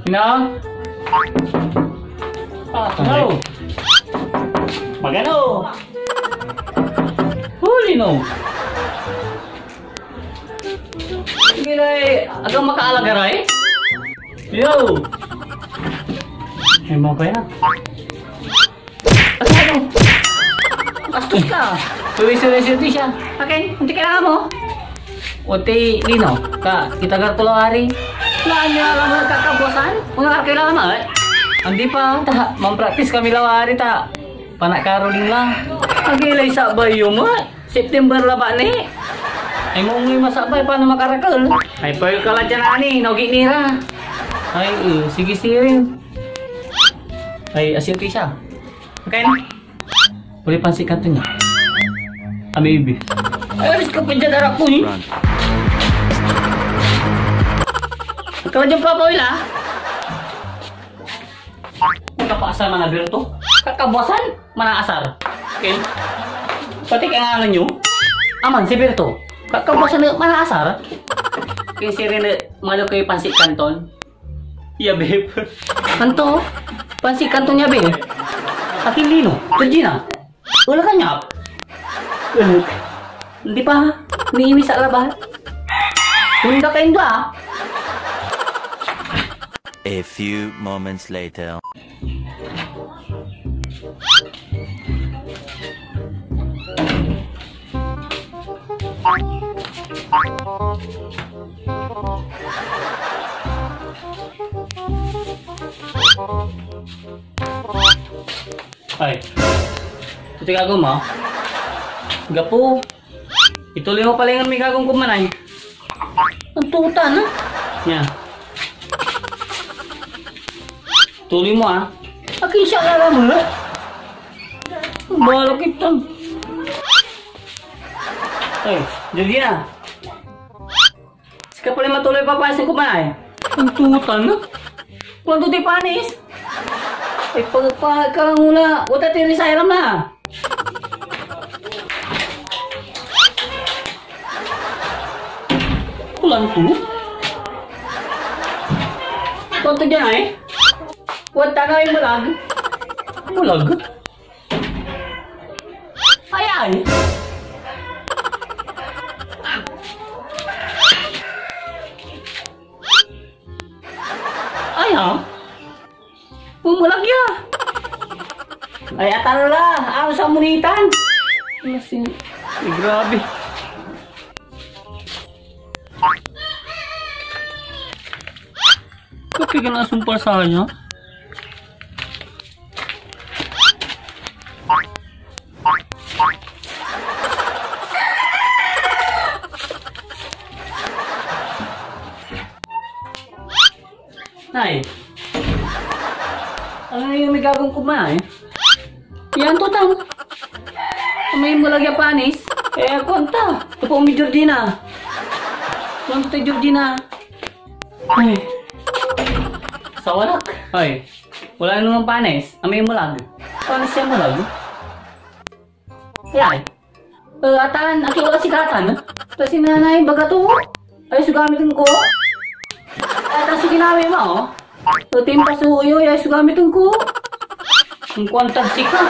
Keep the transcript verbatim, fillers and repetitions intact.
Lino? Ah, Lino. Magano? Huli, no? Sige, lay, agam makaalagar, ay? Yo! Ay, mo kaya? Ano? Bastos ka. Tuloy-tuloy siya. Akin, antoy kailangan mo? Oti, Lino, ka, itagar ko lawari. Wala niya alam mo nagkakabuasan? Wala ka kailangan mo, eh? Andi pa, ta, mampractice kami lawari, ta. Panak Caroline la. Agilay sabay yo mo, eh. September labat ni. Ay, mo ungay masabay, paano makarakel? Ay, payo ka la dyan, ani, naugi ni ra. Ay, eh, sige, sirin. Ay, asin ti siya. Okay na? Puli pansit kanton niya. Ah, maybe. Ay, alis ka pa dyan, arak ko, eh. Run. Huwag ka na dyan papawil, ah. Kapaasar man a Berto. Kakabuasan, manaasar. Okay? Pati kay ngalan nyo, aman si Berto. Kakabuasan, manaasar. Kay sirin, malo kayo pansit kanton. Ya, babe. Anto? Pansit kanton ya, babe. Akin Lino? Georgina? Wala ka niya? Wala. Hindi pa. Niiwi sa labat. Hunda ka, Inda, ah. A few moments later. Ay. Ito gagawin mo? Gapo. Ituloy mo pala yung may gagawin ko man ay. Ang tuta na. Yan. Tuloy mo, ah. Akin siya alam mo, eh. Bahala kita. Ay, Georgina. Sika pala matuloy papasin ko man ay. Ang tuta na. Kulanto ti panis. Ay, pag, pag, ka lang muna. Wata ti risay ram na. Kulanto? Kulanto dyan ay. Kulanto na yung malag. Malag? Ayan. Ayan. Bumalag ya. Ay, atala. Ano sa munitan? Ay, grabe. Kapigan ang sumpal sa kanya? Nay. Ano na yung may gagawin ko, Nay? Yan to, tan. May malagya panis. Eh, kuwan ta. Ito po, may Georgina. Kuwan ta, Georgina. Ay. Sawanak. Ay. Wala naman panis. Amay mulag. Panis siya mulag. Yan. Eh, atan, aki wala si katan. Kasi nanay, baga to. Ay, so gamitin ko. Atan, so ginamit mo, oh. Ito yung pasuyo, ay, so gamitin ko. Ang kwantag sika.